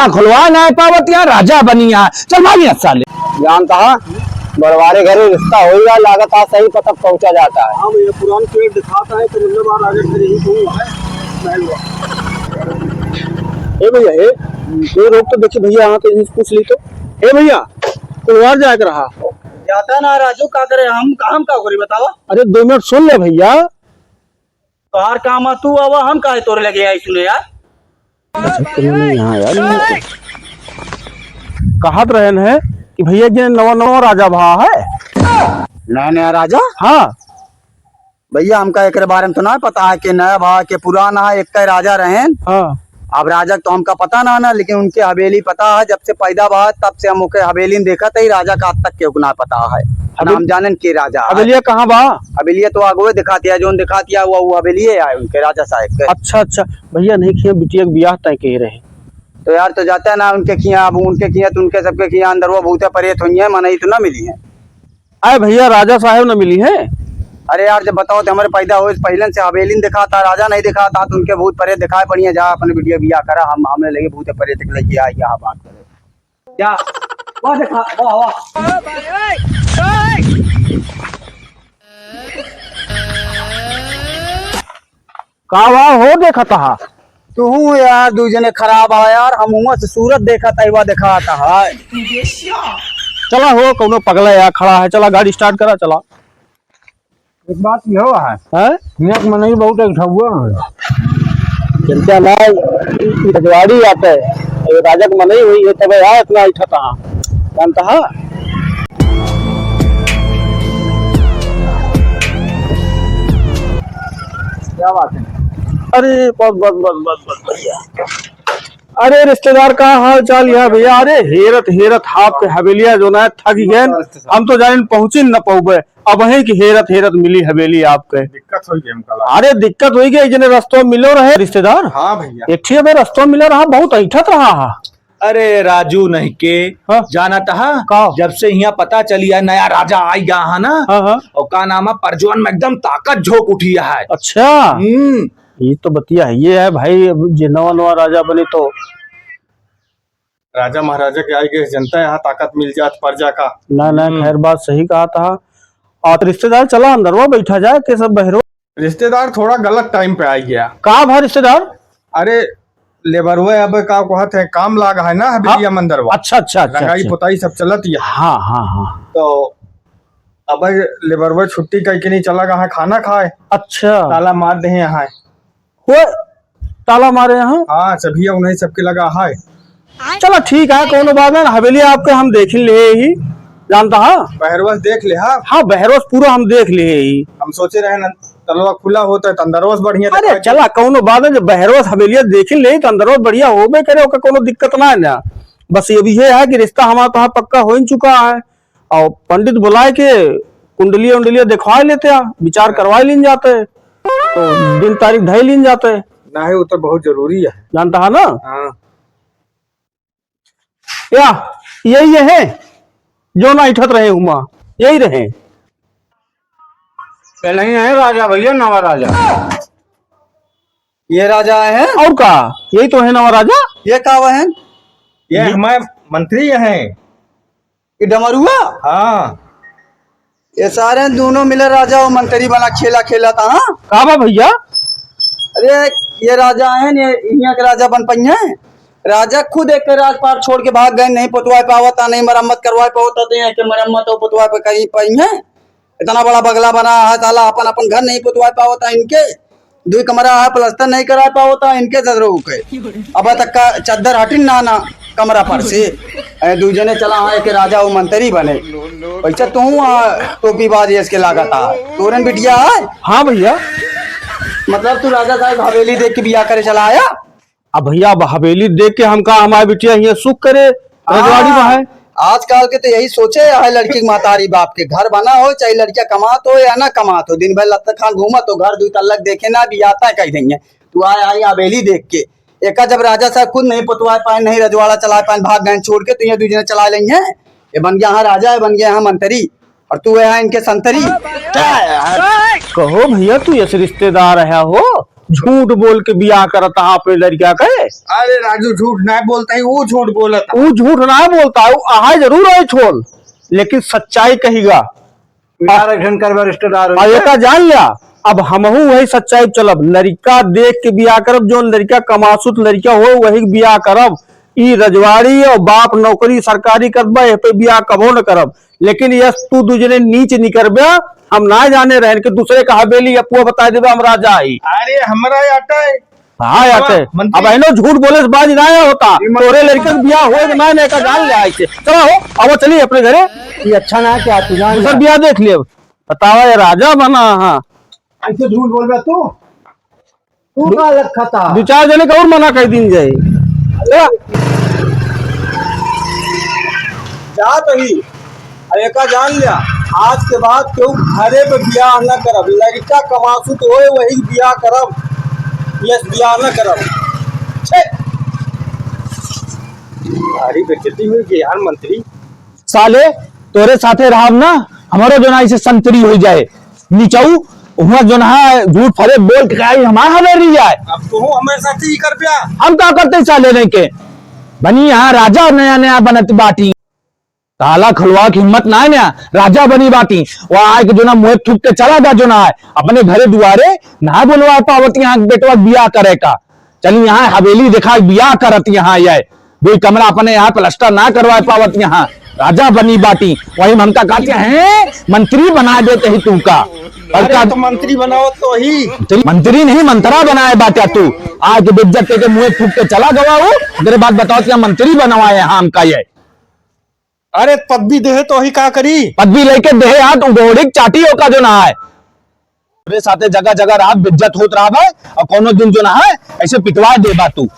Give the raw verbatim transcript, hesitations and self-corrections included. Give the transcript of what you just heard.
खुलवा नाहीं पावत, यहाँ राजा बनी यहाँ। चल भाग यहाँ साले। जानता है, बड़वारे घरे रिश्ता होई बा, लागत आज सही पता पहुँचा जाता है। हाँ भैया, पुरान पेड़ दिखाता है तो मतलब बार आगे फिर यही कहूँ है, महल हुआ। ए भैया, ए, ए रोक तो देखी भैया, यहाँ तो यहीं से पूछ ली तो। ए भैया, कुलवार जाए के रहा। जाता ना राजू, का करे हम, हम का करी बतावा? अरे दो मिनट सुन ले भैया। तोहार काम है, तू आवा, हम काहे तोरे लगे आई सुने यार। अच्छा, तुमने यहाँ यार, ये तो कहत रहन है कि भैया जे नवा नवा राजा भा है। नया नया राजा? हाँ। भैया, हमका एकरे बारे में तो ना पता है कि नया भा के पुराना है, एक राजा रहेन। हाँ। अब राजा के तो हमका पता ना ना, लेकिन उनके हवेली पता है, जब से पैदा भा तब से हम ओके हवेली में देखत है, राजा का आज तक केहू के ना पता है। ना हवेल-, हम जानन के राजा है। हवेलिया कहाँ बा? हवेलिया तो आगवे दिखातिया, जोन दिखातिया हुआ वो हवेलिये है उनके राजा साहब के। अच्छा, अच्छा। भैया नहीं किया, बिटिया के बियाह तय कहे रहे। तो यार, तो जाता है ना उनके किया, अब उनके किया तो उनके सबके किया अंदर वो भूते प्रेत होइहैं, मनई तो ना मिली है। अरे भैया, राजा साहब न मिली हैं। अरे यार, जब बताओ तो हमरे पैदा होए से पहिलन से हवेली न दिखाता, राजा नहीं दिखाता, तो उनके भूत प्रेत दिखाए पड़िहैं। जा अपने बिटिया बियाह करा, हम, हमरे लगे भूत प्रेत के लगे आई यहाँ बात करे। जा, वाह देखा, वाह, वाह। का बा हो देखत हा? तू यार, दू जने खराब हा यार, हम हुआं से सूरत देखत हा, इवा देखात हा। चला हो, कौनो पगला या खड़ा है, चला गाड़ी start करा, चला। एक बात ये हो है, हैं? हियाँ के मनई बहुत एक ठउआ है। चिंता ना, ई रजवाड़ी आते, ये राजा के मनई हुई है, तबे यहाँ इतना ऐठत हा, जानता हा? क्या बात है? अरे, बस, बस, बस, बस, बस, भैया। अरे, रिश्तेदार, का हाल चाल या भैया? अरे, हेरत, हेरत आपके हवेलिया जो ना थक गए, नमस्कार, रिश्तेदार। हम तो जाने पहुँची न पउबे। अब वहीं की हेरत, हेरत मिली हवेली आपके। दिक्कत हो गई हमका लगा। अरे, दिक्कत हो गई, जने रस्तों मिलो रहे, रिश्तेदार। हाँ भैया। एक ठे अबे रस्तों मिलो रहा, बहुत ऐठत रहा हा। अरे राजू नहीं के, हाँ। जानत हा? का? जब से हियाँ पता चली है नया राजा आई गा है ना, हाँ, हाँ। और का नाम है, प्रजवन में एकदम ताकत झोंक उठी है। अच्छा। हम्म। ये तो बतिया है, ये है भाई, अब जे नवा नवा राजा बने तो। राजा महाराजा के आई के जनता यहाँ ताकत मिल जात प्रजा का। ना, ना, हम्म। खैर बात सही कहत हा। और रिश्तेदार चला अंदरवा बैठा जाए के सब बहरो। रिश्तेदार थोड़ा गलत time पे आई गया। का भा रिश्तेदार? अरे लेबरवे अब का कहत है, काम लाग है ना हवेलिया हाँ। मंदरवा। अच्छा, अच्छा, अच्छा, रंगाई अच्छा। पुताई सब चलत ही है। हाँ, हाँ, हाँ। तो अब लेबरवे छुट्टी कइ के नहीं चला गा है खाना खाए। अच्छा। ताला मार दे यहाँ। वो ताला मारे यहाँ? हाँ, चबिया उन्हीं सबके लगा है। चला ठीक है, कौनो बात ना, हवेली आपके हम देख ले ही, जानता हा? बहरवस देख ले, हाँ। हाँ, बहरवस पूरा हम देख ले ही। हम सोचे रहे ना, तलवा खुला होता है, तो अंदरवा से बढ़िया अरे दिखाई चला, कौनो बात है, जब बहरवा से हवेलिया देख ले, तो अंदरवा से बढ़िया होबे करे, ओकर कौनो दिक्कत ना है ना। बस ये भी ये है कि रिश्ता हमारा तो पक्का हो ही चुका है, और पंडित बुलाए के कुंडलिया उंडलिया दिखवा लेते हैं, विचार करवा लीन जाते, तो दिन तारीख धय लीन जाते। ना है, वो तो बहुत जरूरी है। जानता है ना? हाँ। या, यही है, जो ना इठत रहे हुमा, यही रहे। पहले ही है राजा भैया, नवा राजा। ये राजा आए हैं? और का? यही तो है नवा राजा। ये का हुआ है? ये ये हमारे मंत्री हैं। ये डमरुआ? हाँ। ये सारे दोनों मिले राजा और मंत्री बना खेला खेला था, हाँ? का बा भैया? अरे, ये राजा हैं, ये यहाँ के राजा बन पाई हैं। राजा खुद एक राजपाट छोड़ के भाग गए, नहीं पुतवाए पावता, नहीं मरम्मत करवाए पावता, तो यहाँ के मरम्मत और पुतवाए पे कहीं पाई हैं। इतना बड़ा बगला बना है साला, अपन, अपन घर नहीं पुतवाए पावता इनके। दुई कमरा है, प्लास्टर नहीं कराए पावता इनके जरूर के। अब तक का चद्दर हटिन ना, ना कमरा पर से। ए, दुई जने चला है कि राजा वो मंत्री बने। वैसे तू, आ, टोपी बाज इसके लागत है। तोरन बिटिया है? हाँ भैया। मतलब तू राजा साहब हवेली देख के बियाह करे चला आया? अब भैया, अब हवेली देख के हमका हमारी बिटिया हियाँ सुख करे, रजवाड़ी में है। आजकल के तो यही सोचे है लड़की के महतारी बाप के, घर बना हो चाहे लड़किया कमात हो या ना कमात हो, दिन भर लत्ता खान घूमत हो, घर दुई तल्लक देखे ना भी आता है कह देंगे। तू आए आई हवेली देख के, एका जब राजा साहब खुद नहीं पुतवाए पाए, नहीं रजवाड़ा चला पाए, भाग गए छोड़ के, तो ये दुई जने चला लेंगे। ये बन गया हाँ राजा, ये बन गया हाँ मंत्री, और तू है इनके संतरी। कहो भैया, तू ऐसे रिश्तेदार है हो, झूठ बोल के बियाह करत हा अपने लड़का के। अरे राजू, झूठ ना बोलता है, वो झूठ बोलत है। वो झूठ ना बोलता है, वो अहा जरूर है छोल, लेकिन सच्चाई कहिगा। बिहार अध्ययन करबा रिश्तेदार हो। आ, एका जान लिया, अब हमहू वही सच्चाई चलब। लड़का देख के बियाह करब, जो लड़का कमासुत लड़का हो, वही बियाह करब। ई रजवाड़ी और बाप नौकरी सरकारी करबा, एह पे बियाह कबो न करब। लेकिन यस, तू दू जने नीच निकरबे, हम ना जाने रहन कि दूसरे का हवेली अपुआ बताइ देबे हम राजा हई। अरे, हमरा आटा है। हाँ, आटे। मंत्री। अब एनो झूठ बोले से बाज ना होता। ये मंत्री तोरे लड़के के बियाह होए के ना, ना का जान ले आइके। चला हो, अब चली अपने घरे। ये अच्छा ना है क्या तू जान दूसर ले। बियाह देख ले। बतावा, ये राजा बना, हाँ। ऐसे झूठ बोल रहा तू? तू का लखा था? दू चार जने का और मना कर दीन जाए। चला। जात ही। अब एका जान लिया, आज के बाद केहू घरे पे बियाह ना करब, लड़का कमासुत होए वही बियाह करब, यस बियाह ना करब। छे! भारी बेइज्जती हुई कि यार मंत्री। साले, तोरे साथे रहब ना, हमरो जो ना इसे संतरी हो जाए। नीचाऊ, हुआ जो ना झूठ फरेब बोल के आई हमार हवेली जाए। अब तू हमारे साथ ही कर प्या। हम का करते साले नहीं के? बनी यहाँ राजा नया नया बनत बाटी। ताला खुलवा के हिम्मत ना है ना, राजा बनी बाटी। वहाँ आए के जो ना मुँह थूक के चला जा जो ना है। अपने घरे दुआरे ना बोलवा पावत यहाँ बेटवा बियाह करे का। चली यहाँ हवेली देखा बियाह करत यहाँ ये। दुई कमरा अपने यहाँ प्लास्टर ना करवा पावत यहाँ। राजा बनी बाटी। वही में हमका कहते हैं, मंत्री बना देते ही तू का। और अरे का तो मंत्री बनाओ तो ही। मंत्री, मंत्री नहीं, मंत्रा बनाए बाटा तू। आज बेइज्जत के मुँह थूक के चला गवा हो। तेरे बात बताओ क्या मंत्री बनवाए यहाँ हमका ये। अरे पदवी देहे तो ही का करी? पदवी लेके देहे हाथ उगोड़ी चाटी ओका जो ना है। तेरे साथे जगह जगह रात बेइज्जत होत रहा है और कोनो दिन जो ना है ऐसे पिटवा देबा तू।